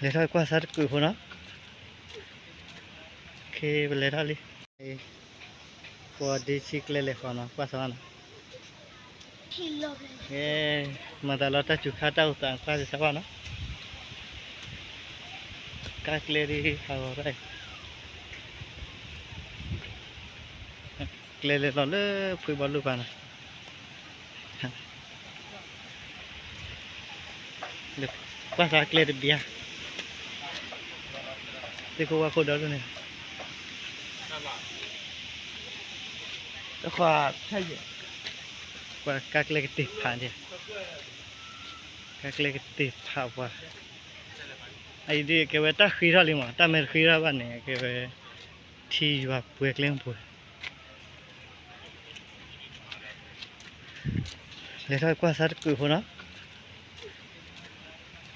လဲၤထီၣ်ကွၢ်စါတကုာ်ဖိနီၤ, ခ့ပလဲၤထီၣ်လံ, ပှၤဒ့ဆံကျဲလဲၤဃီနီၤ ကွၢ်စါနီၤ, မၤသးလီၤတၢ်စူၤခါတၢ်အိၣ်သးကွၢ်စါဘၣ်နီၤ, ကါကျဲဒ်ဟးဂီၤဘၣ်အံၤ, ကျဲလဲၤလီၤလၢဖှံဘီလိၣ်ပၤနီၤ ကွၢ်စါကျဲတဘျါ, သ့ၣ်ခိၣ်ဝၣ်ခိၣ်ဒီဒိၣ်န့ၣ်, တခွါ, ကွၢ်ကါကျဲကတ့ၢ်ဖးဒံး, ကါကျဲကတ့ၢ်ဖးပှၤ, အအံၤဒ်ကဲဝဲတၢ်ဃ့ထီၣ်လံမး တၢ်မဲာ်တဃ့ထီၣ်ဘၣ်န့ၣ် ကဲဝဲ ထံယွၤပှဲၤကျဲပူၤ, လဲၤထီၣ်ကွၢ်စါတကုာ်ဖိနီၤ,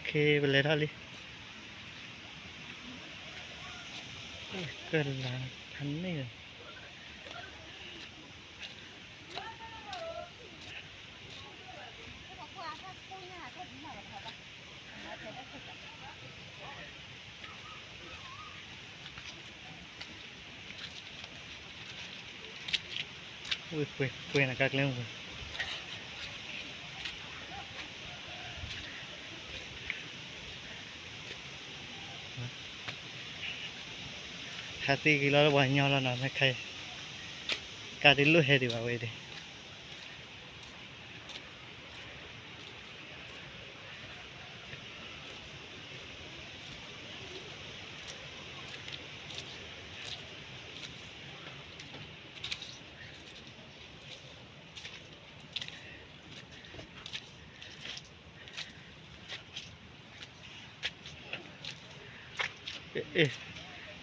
ခ့ပလဲၤထီၣ်လံ, ကလၤဖးန့ၣ် ဝ့ၢ်ပှဲၤနကါကျဲပူၤ, ဟးသံက့ၤလီၤလၢပှၤညီလီၤနီၤ မ့ၢ်ခါအံၤ, ကါတလိၣ်ဟဲဒံးဘၣ်ဝဲဒၣ်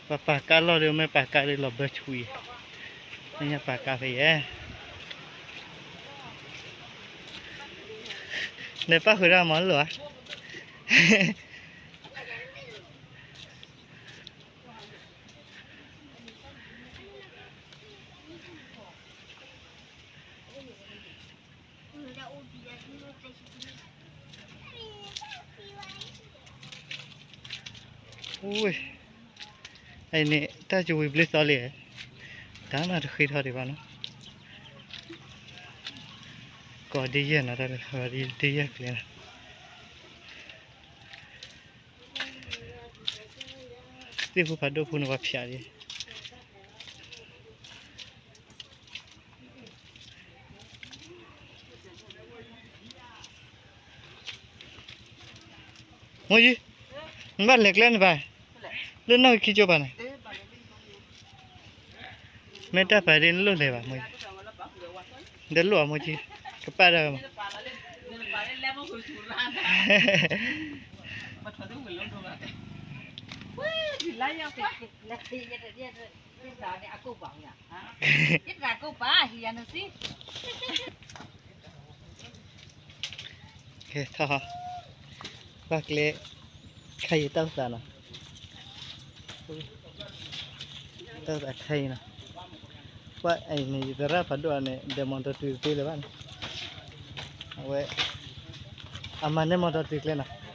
ပပာ်ကါလီၢ်ဒီး မ့ၢ်ပာ်ကါဒီးလီၤဘၢဆူအံၤ, မ့ၢ်ညါပာ်ကါဖဲယဲ, နပၣ်ဃုာ်ဒၣ်မၤလိာ်ဧါ. အံၤန့ၣ် တၢ်ကဝံၤဘျ့သီလံ, တၢ်မၤတဃ့ထီၣ်ဒံးဘၣ်နီၤ, ကီၢ်ဒ်ယဲၢ်နီၤ တၢ်လၢဒ်ယဲၢ်ကျဲနီၤ, သ့ၣ်ဖိဖးဒိၣ်ဖိန့ၣ်ပှၤဖျးလံ. မိၢ်ယံၤ, နဘၣ်လဲၤကျဲန့ၣ်ဘၣ်, လၢနီၢ်ခံကၠိပၤန့ၣ်, မ့ၢ်တၢ်ပာ်ဒ်နလိၣ်လဲၤဘၣ်မိၢ်ယံၤ, ဒီးလိၣ်အမိၢ်ယံၤ, ကပာ်ဒၣ်ဝဲမး. ကဲထီၣ်, ဘၣ်ကျဲ, ခါယံၤတၢ်အိၣ်သးနီၤ, တၢ်အိၣ်သးခါယံၤနီၤ, ပှၤအံၤန့ၣ် ယသရၣ်ဖးဒိၣ်အန့ၣ် ဒဲးမီၢ်တီၤတုၤတသ့လၢၤဘၣ်န့ၣ်, အဝဲ အမၤန့ၢ်မီၢ်တီၤတုၤကျဲနီၤ.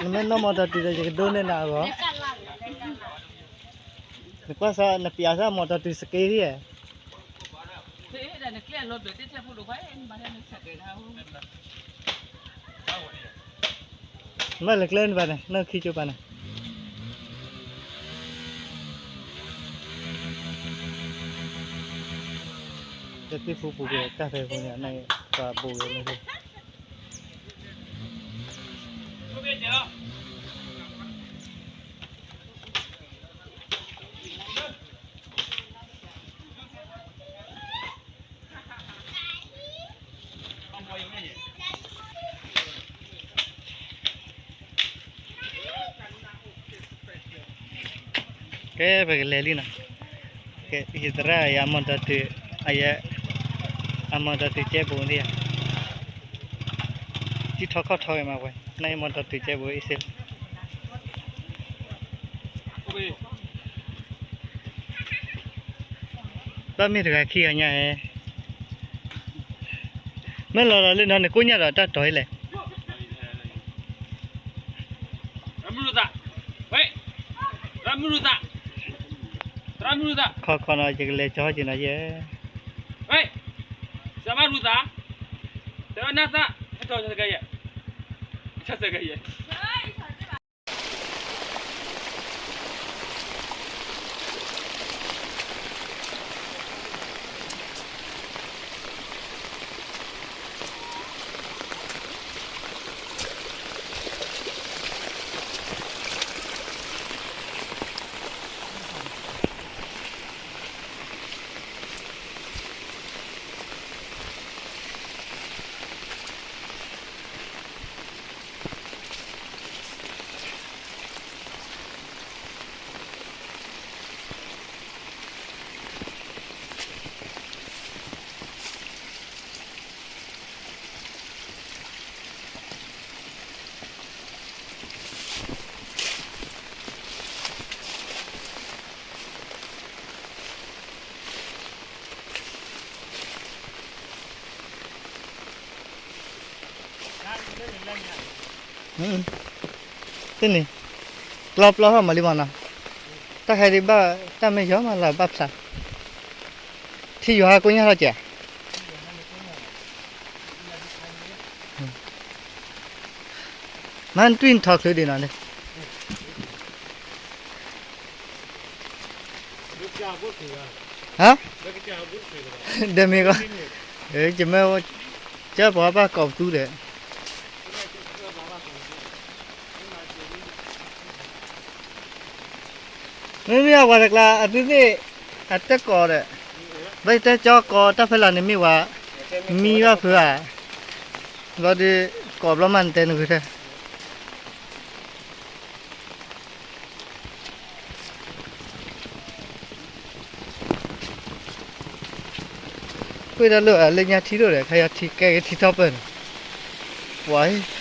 နမ့ၢ်နီၢ်မီၢ်တီၤတုၤဒီး ယကဒိးန့ၢ်နၤအဂီၢ်, နကွၢ်စၢ် နပျးစၢ်မီၢ်တီၤတုၤစက့ဧါ. မ့ၢ်လဲၤကျဲန့ၣ်ဘၣ်န့ၣ် နီၢ်ခံကၠိပၤန့ၣ်, တသ့ၣ်ဖူပူၤက့ၤတၢ်ဖဲအဃိန့ၣ် အနၢ်ပှၤဘူးဝဲန့ၣ် ကဲ ပကလဲၤလံနီၤ, ကဲ ယသရၣ်အံၤ အမီၢ်တီၤတုၤ, အယဲ အမီၢ်တီၤတုၤကဲဘူးသ့ၣ်ဧါ, တံၢ်ထီခီၣ်ထီဝဲမးဝဲ, နအံၤမီၢ်တီၤတုၤကဲဘူးအံၤစ့ၢ် ဘၣ်မ့ၢ်တဂၤခံဂၤညါဧါ, မ့ၢ်လီၤဒီးလၢနီၤန့ၣ် ကိၣ်ညၣ်ဒီးတၢ်တီၤအံၤလဲၣ်. ခီခီနီၤ ယကလဲၤကၠီက့ၤနီၤယဲ.တန့ၣ် ပျီပျီထီၣ်မၤလံမးနီၤ, တၢ်ဟဲဒံးဘၣ် တၢ်မ့ၢ်ယီၤမးလၢဘၣ်ဖျါ, ထံယိၤဟးကိညၢ်ထီၣ်ကဲး, မ့ၢ်တွံၢ်နထီချုးဒံးနီၤ, ဟါ, ဒီးမ့ၢ်ကီး, ကမ့ၢ်, ကၢပှၤဘၣ်ကိးပသူဒီး မ့မ့ၢ်အဝဲတကျါ အသုသ့ၣ် အတၢ်ကိးဒီး, ဘၣ်ယတဲကၠီကိးတၢ်ဖဲလၢ်န့ၣ်မ့ၢ်ဝဲ, မံဘၣ်ဖုးဧါ, ဘျီဒီး ကိးဘျီမးနတဲနဂုာ်ထဲ ကွၢ်တၢ်လၢအလၢညါထံဒိၣ်ဒီး ခါယီထံကဲက့ၤထံထီၣ်ပၢၢ်န့ၣ်, ပှၤ,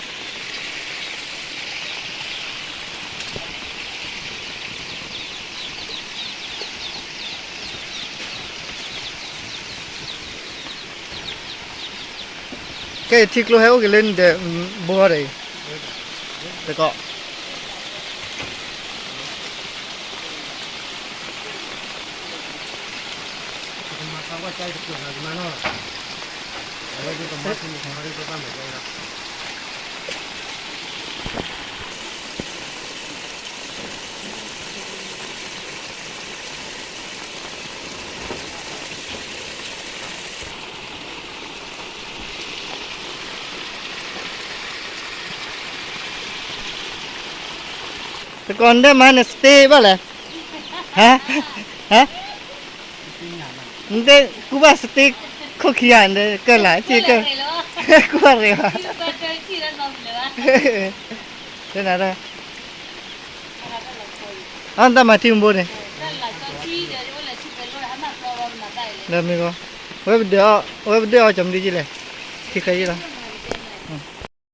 ကဲထံကျိဟဲအိၣ်က့ၤလၢနဒီး, ဘိဒီး, တကီး တကီးနဒဲမၤန stay ဘၣ်လဲၣ်, ဟါ, ဟါ, နတဲကူဘၣ် stay ခိၣ်ခံဂၤ နကၢၢ်လၢ်က့ကၢၢ်, ကူဘၣ်ရ့ဘၣ်, တနၤ, အတၢ်မၤထံမဘိန့ၣ်, ဒီးမ့ၢ်ဂီၤ, ဝဲပဒၢးအီၤ, ဝဲပဒၢးအီၤကၠီမနုၤက့လဲၣ်, ထံချၢက့လီၤ.